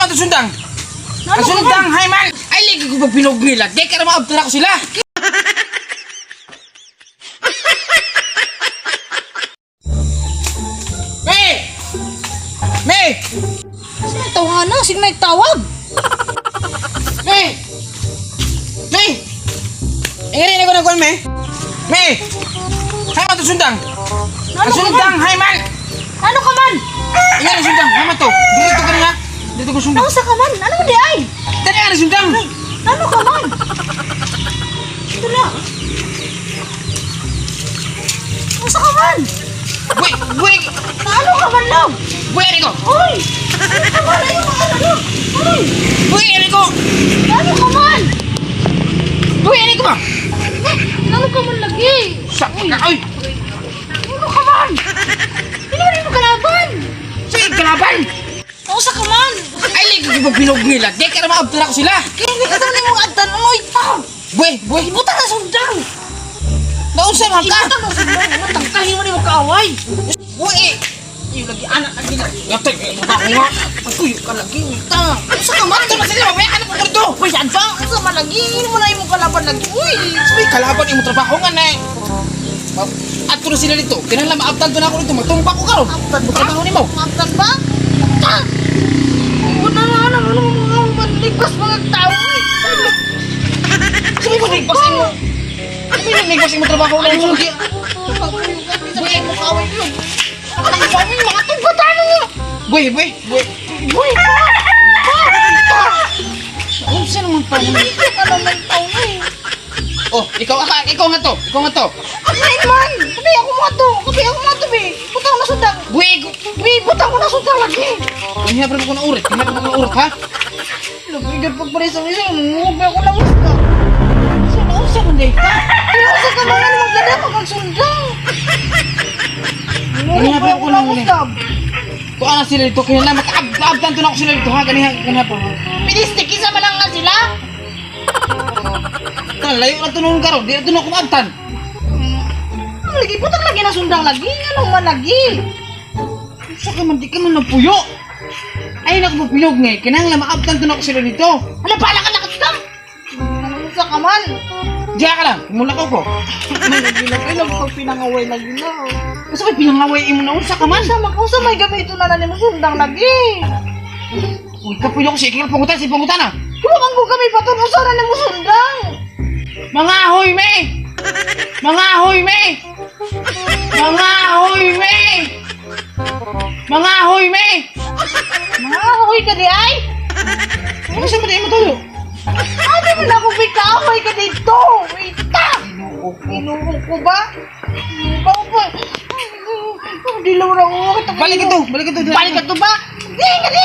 Ato sundang. Ano Ang sundang, hay man. Ay, lagi ko pag pinog nila. Di ka na maabtara ko sila. May! May! Sige, tawahan na. Sige, may tawag. May! May! Ingrin ako ng kuwan, May. May! Hay man to sundang. Ano Ang ka man? sundang, hay man. Ano ka man? Ingrin sundang, hay man to. Dito ka na. Dito ko sundang. Nausa ka man? Ano mo di ay? Dali ka na sundang. Ano ka man? Ito na. Nausa ka man? Buwi, buwi, Ano ka man lang? buwi, ko. Uy! Ano ka man? Ayaw ka ano? Uy! Buwi, ko. Ano ka man? Buwi, ko ba? Ano ka man lagi? Sa ka, oy. Ano ka man? Hindi mo rin mo kalaban. Sige, kalaban. Nausa ka man? Ay, lagi ko pag pinog nila. Di ka na maabtara ko sila. Kaya hindi ka tanong mong agdan. Ano itaw? Buwi, buwi. Ibutan na sundang. Nausa man ka. Ibutan na sundang. Matangkahin mo ni mo kaaway. Buwi. Iyo lagi anak lagi lagi. Gatay, ako nga. Pagkuyo ka lagi. Ta. Usa ka man. Ito na sila, mamaya ka na po dito. Uy, saan pa? Usa man lagi. Hindi mo na imong kalaban lagi. Uy. Sabi, kalaban yung trabaho nga na eh. Ato na sila dito. Kinahanglan maabtan to na ako dito. Matumba ko karon. Abtan ba? Trabaho nimo. Abtan ba? Ta. Buta na ano ano mga manligwas mga tao. Uy. Sabi mo nigpas imo. Sabi mo nigpas imo trabaho na mo. Sabi mo kaaway yun. Ang dami mga tugbatan mo. Buwi, buwi, buwi. Uy, pa. Pa. Pa. Unsa naman pa mo? Ano man tao na eh. Oh, ikaw aka, ikaw nga to. Ikaw nga to. Ay man! Kabi ako mga to! Kabi ako mga to, be! Butang na sundang! Buwi. Be, butang ko na sundang lagi! Kanya pa ko na urit. Kanya pa ko na urit ha. Lumigat pag pare sa isa, nangungubay ako ng usta. Sa naunsa man day ka. Kaya sa kamangan magdala ko kang sundang! Kanya pa ko na ulit. usta. Kuha na sila dito. Kinahanglan makaabtan to na ako sila dito ha. Ganiha, ganiha pa. Bilis, kisa man lang nga sila! Tan, layo na to noon karon. Di na to na ako maabtan. Ano lagi, butang lagi na sundang lagi! Ano man lagi? Unsa ka man di ka man napuyo. Ay naku mapinog nga eh. Kinahanglan maabtan to na ako sila dito. Ano pala ka nakatang? Ano sa kaman? Diya ka lang, mula ko ko. May lagi lang, ay lang pag pinangaway lagi na. Unsa kay pinangaway imo na unsa ka man? Unsa man, unsa may gamito na na nimo sundang lagi? Uy, kapuyo ko si ikil pangutan si pangutan ah. Wala man ko kami patun, unsa na nimo sundang? Mga ahoy me. Mga ahoy me. Mga ahoy me. Mga ahoy me. Mga ahoy ka di ay? Unsa man di mo tuyo? Ano man ako may kaaway ka dito? Ita! Inuho ko ba? Ikaw pa. Dilaw na ako. Balik ito, balik ito. Balik ito ba? Di, nga di